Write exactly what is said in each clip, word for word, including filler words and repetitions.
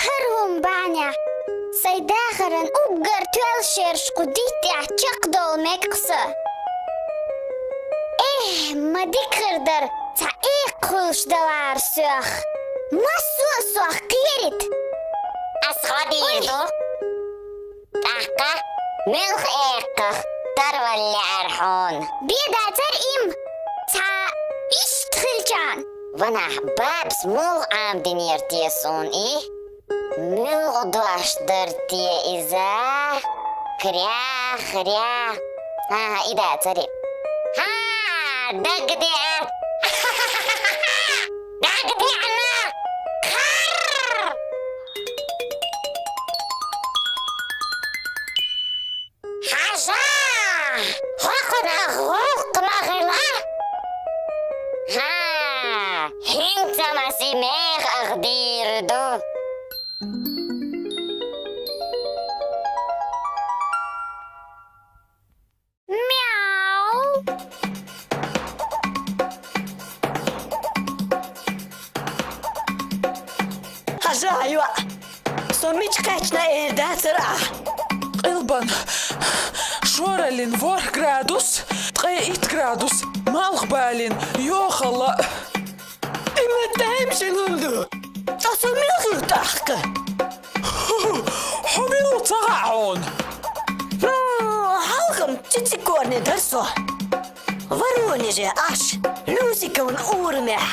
ХӀара хӀума баьнехь, сайн дахаран уггар тоьлла шераш кху диттехь чекхдовла мега-кх сан. Эхь, ма дика хир дара, цхьа экха хуьлуш далахьара соьх. Массо а сох кхерийта. Ас хьо дийр ду. ТӀаккха муьлха экхах тарвала лаьара хьуна? Бен дацара и-м, цхьа иштта хилчахьана. Ванах, бабас муьлха Ӏамадинера те суна и? Муьлха дош дара те иза? Кря, хря. ХӀан-хӀа, и дацара и. ХӀа, дагадеана. Дагадеана. Кхарр! Хьажа! Хьо кхунах гӀуллакх ма хила! ХӀа, хӀинца ма си меха ах дийр ду. Мяу! Хьажа, йоӀ! Со мича кхаьчна эр дацара ахь? Къилбан шораллин ворхӀ градус, ткъе итт градус, малхбалин йохалла. И ма тайм ши лун ду. Ткъа со мила хила тӀаккха? Хьо мила ву ца хаьа хьуна? Ну, хьалха-м цициг корне дара со. Воронеже Ӏаш, Люсиковн урамехь.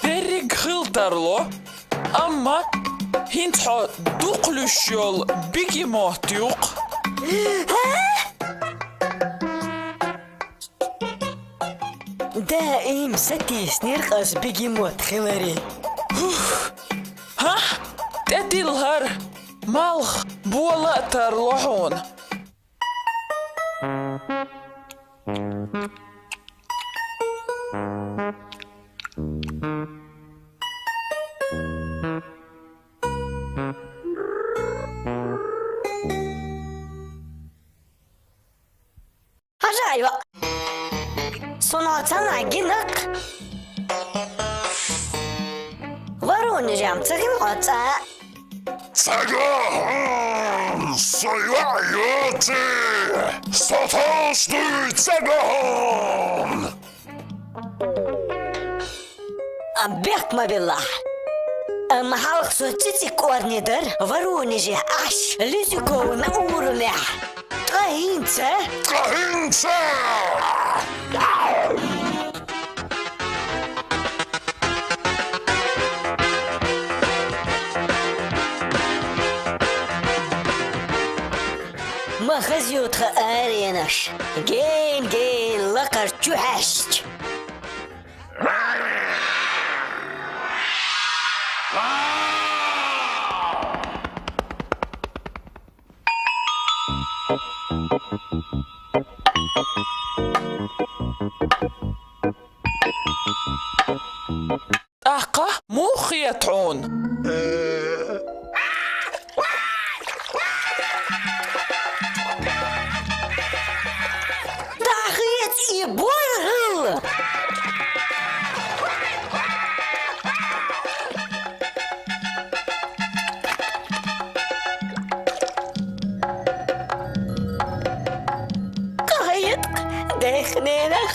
Дерриг хила тарло, амма хӀинца хьо дукха луьйш йолу бегемот ю-кх. ХӀа? Даим сатеснера-кх ас бегемот хиларе. ХӀа? ТӀетилла хӀара, малх бола а тарло хьуна. Хьажа, йоӀ! Со нохчаллехь гина-кх. Воронеже-м ца хилла хьо цкъа а? Цигахь хьуна со йоӀ йоций, со товш дуй цигахь хьуна! А, бехк ма биллахь. Амма хьалха со цициг кӀорни дара Воронежехь Ӏаш, Люсиковн урамехь. Ткъа хӀинца? Ткъа хӀинца! Ма хаза ю тхан аренаш, гена-гена лакхара чу хьаьшча. ТӀаккха муха хета хьуна? ДӀахеца и боргӀал! КъахӀетта-кх дайх-ненах.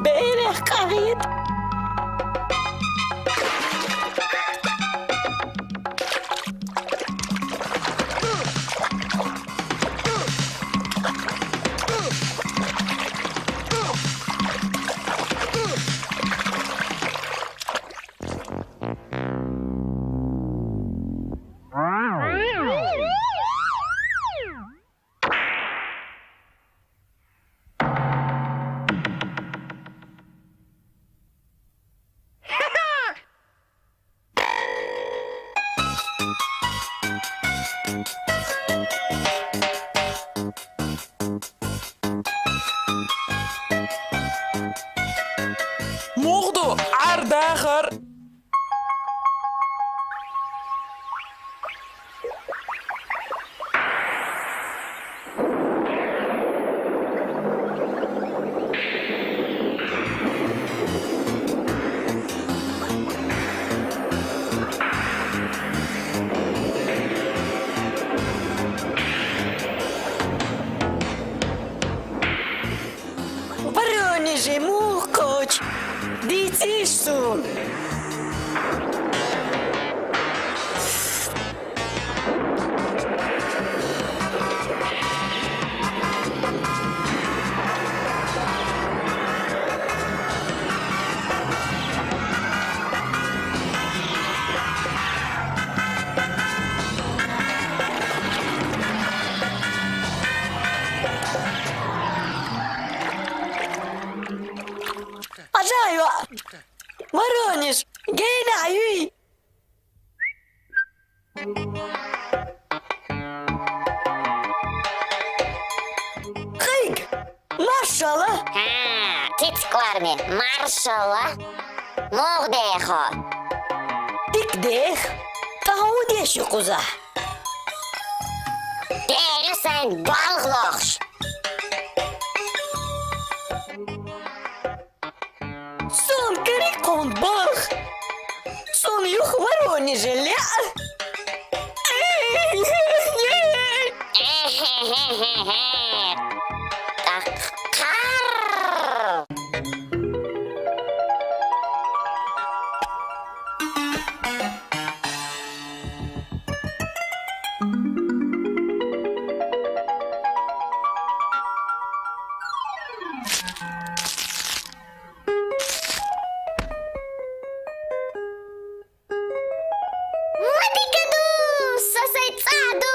Берех къахьийта. дахар. Воронеже мух кхочу, дийцийша суна. Ажа йоӀ, Воронеж генахь юй? Кхайга, маршалла! Ха, кица кӀорни, маршалла! Муха деха хьо? Дика деха. Ткъа хьо хӀун деш ю кхузахь? Дера сайн болх лохуш. Суна кариг кхунна баха. Суна юха Воронеже лаьа. ТӀаккха кхарр! Ма дика ду, со сайн цӀа ду!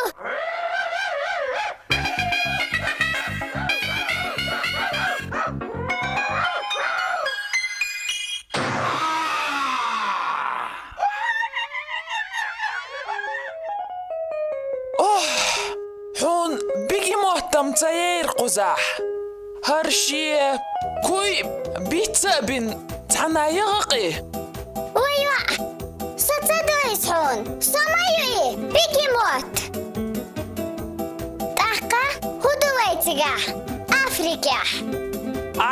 Охь, хьуна бегемот-м ца яйра кхузахь. ХӀара шен куй бицца а бина, цхьана а яхакъий? Ой, йоӀ, со ца дойзу хьуна, со ма ю и, бегемот! ТӀаккха хӀун ду вай цигахь? Африкехь! А!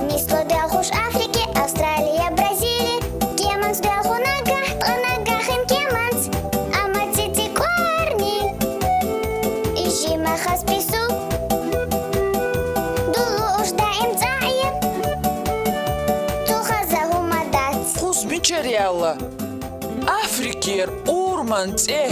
Нисло доьлхуш Африке, Австралия, Бразилия, кеманца доьлху наггахь, ткъа наггахь хин кеманца. Амма цициг кӀорни, и жима хаза пису, дуллу уьш даим цӀахь е, цул хаза хӀума дац. Кхуза мичара яьлла? Африкера урман цӀе.